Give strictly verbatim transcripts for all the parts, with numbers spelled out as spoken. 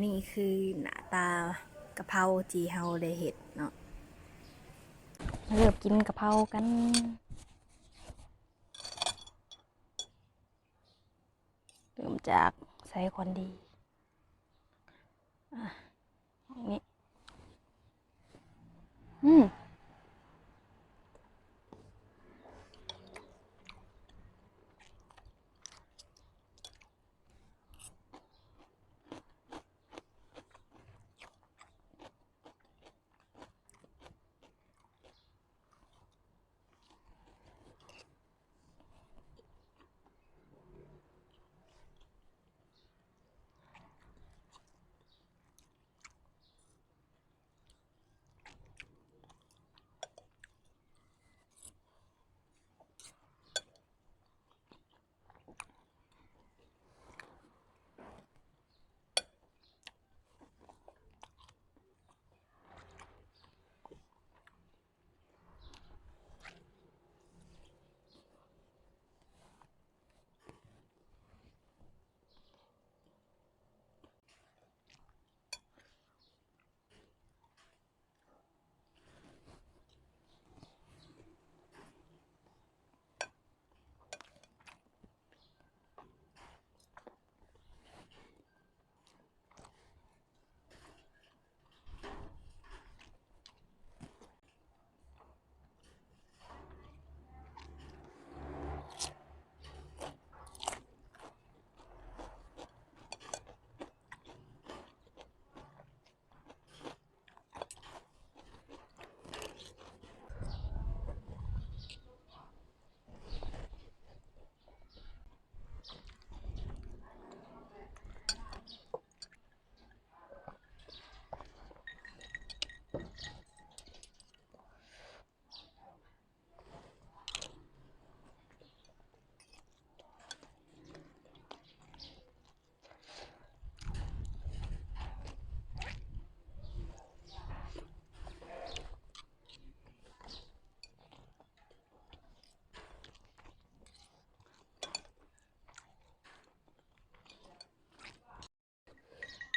นี่คือหน้าตา กะเพราที่เฮาได้เฮ็ดเนาะ มาเริ่มกินกะเพรากัน เริ่มจากใส่ก่อนดี อ่ะ นี่ อืม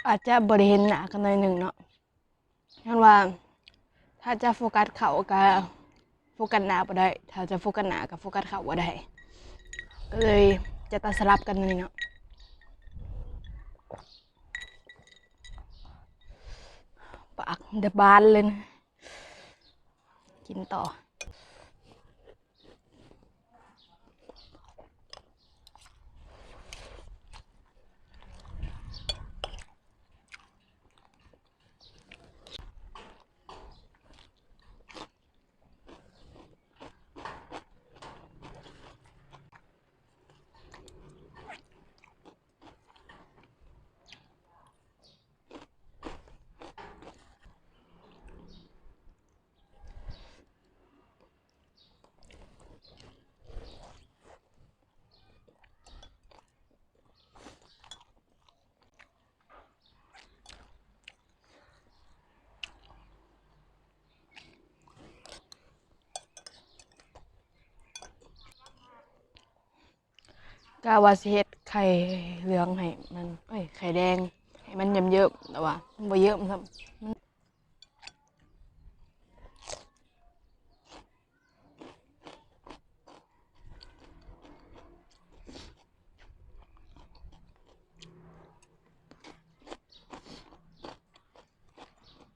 อาจจะบ่ได้เห็นหน้ากันหน่อยหนึ่งเนาะ ย้อนว่าถ้าจะโฟกัสเขาก็โฟกัสหน้าบ่ได้ ถ้าจะโฟกัสหน้าก็โฟกัสเขาบ่ได้ ก็เลยจะตัดสลับกันนี่เนาะ ปากเดบานเลยนะ กินต่อกะว่าสิเฮ็ดไข่เหลืองให้มัน เอ้ย ไข่แดงให้มันเยิ้มๆ แต่ว่ามันบ่เยิ้มซ้ำ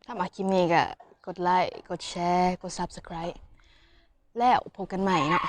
ถ้ามักคลิปนี้ก็กดไลค์ กดแชร์ กด Subscribe แล้วพบกันใหม่เนาะ